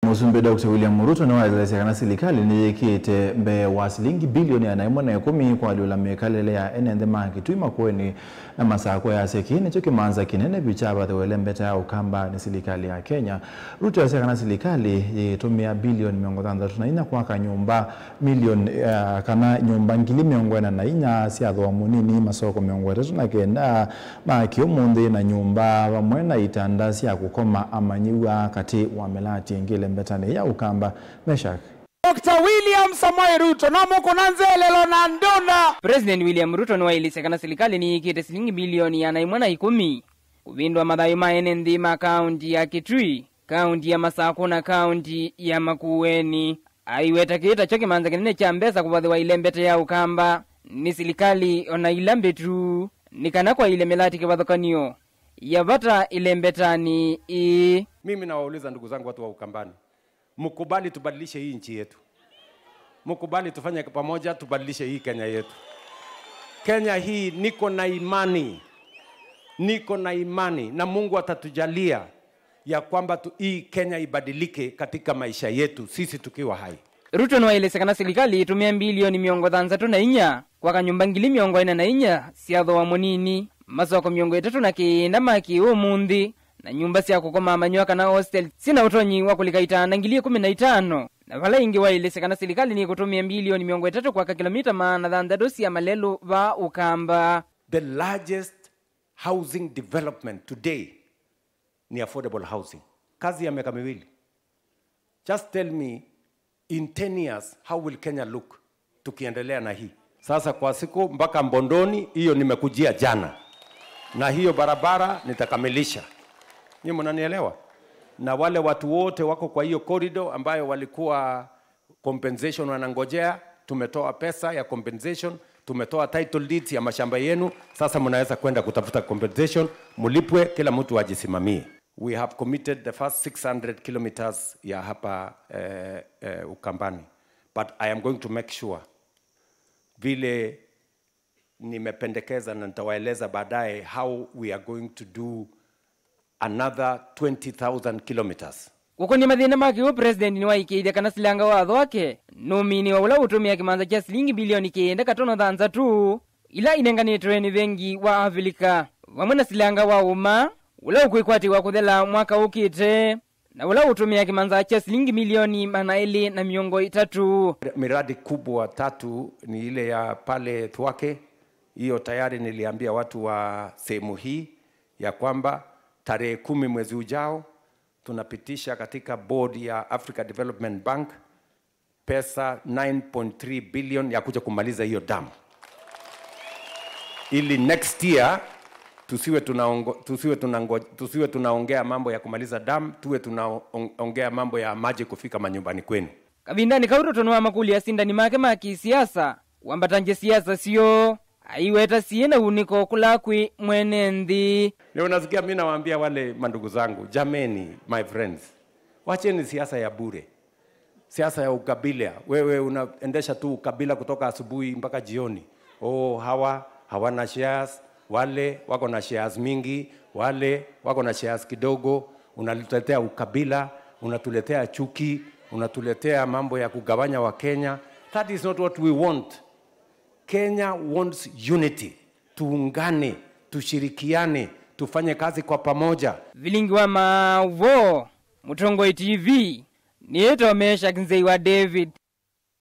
Musumbe Dr. William Ruto na waelezea serikali niyekete mbe wa silingi bilioni 110 kwa lula mekalele ya enende mangi Makueni na Masako ya sekini choki manza kinene bichaba the welembeta ya Ukamba ni serikali ya Kenya. Ruto yasema serikali yitumia bilioni 64 kwa kanyumba milioni kana nyumba ngili 44 sia thwa munini masoko 39 makiomunthi na nyumba vamwe na itanda sia kukoma amanyiwa kati wa melati ngile mbetane ya Ukamba. Meshak Dr. William Samoei Ruto na moko nanzelelo na ndona. President William Ruto no ilisekana serikali ni ikite silingi bilioni 110 kubindwa madhayo maene ndima kaunti ya Kitui, kaunti ya Masako na kaunti ya Makueni. Aiweta kita choki manza kinene cha mbesa kubathiwa ile mbete ya Ukamba ni serikali ona ilambe tu nikana kwa ile melati kibathokanio yabata ile mbetani i. Mimi nawauliza ndugu zangu watu wa Ukambani, mkubali tubadilishe hii nchi yetu. Mkubali tufanye pamoja tubadilishe hii Kenya yetu. Kenya hii niko na imani. Niko na imani na Mungu atatujalia ya kwamba hii Kenya ibadilike katika maisha yetu sisi tukiwa hai. Ruto no elesekana serikali itumia bilioni 64 kwa kanyumba ngili 44 siatho wa munini masoko 39 maki umundi na nyumba sia kukoma amanywa kana hostel sina utonyi wa kulika na ngili 15 na wala ingi wa elesekana serikali ni kutumia bilioni 30 kwa kilomita 6 ya malelu wa Ukamba. The largest housing development today ni affordable housing. Kazi ya miaka miwili. Just tell me in 10 years how will Kenya look tukiendelea na hii. Sasa kwa siku mpaka Mbondoni hiyo nimekujia jana. Na hiyo barabara nitakamilisha. Nyinyi mnanielewa? Na wale watu wote wako kwa hiyo corridor ambayo walikuwa compensation wanangojea, tumetoa pesa ya compensation, tumetoa title deeds ya mashamba yenu, sasa mnaweza kwenda kutafuta compensation, mulipwe, kila mtu ajisimamie. We have committed the first 600 kilometers ya hapa Ukambani. But I am going to make sure vile nimependekeza na nitawaeleza baadaye how we are going to do another 20,000 kilometers. Kukoni mathina maki president ni waikeithia kana silanga watho wake numini wa ula utumia kimanza cha silingi bilioni 9.6 ila inenganitwe ni bengi wa Afrika wamwe na silanga wa uma ula ukwikwati wa kuthela mwaka ukite na ula utumia kimanza cha silingi milioni 230. Miradi kubwa tatu ni ile ya pale Thwake. Hiyo tayari niliambia watu wa sehemu hii ya kwamba tarehe 10 mwezi ujao tunapitisha katika board ya Africa Development Bank pesa 9.3 billion ya kuja kumaliza hiyo damu. Ili next year tusiwe tunaongea mambo ya kumaliza damu, tuwe tunaongea mambo ya maji kufika manyumbani kwenu. Kabindani kauro tonoa makuli ya sindani make maki siasa, wambatanje siasa sio aiweta siena uniko kulakwi mwenendi. Leo unasikia mimi nawaambia wale mandugu zangu, jameni my friends, wacheni siasa ya bure. Siasa ya ukabila. Wewe unaendesha tu ukabila kutoka asubuhi mpaka jioni. Oh, hawa hawana shares, wale wako na shares mingi, wale wako na shares kidogo. Unatuletea ukabila, unatuletea chuki, unatuletea mambo ya kugawanya wa Kenya. That is not what we want. Kenya wants unity. Tuungane, tushirikiane, tufanye kazi kwa pamoja. Vilingi wa mawo, Mutongoi TV, nieto Meshak Nzei wa David.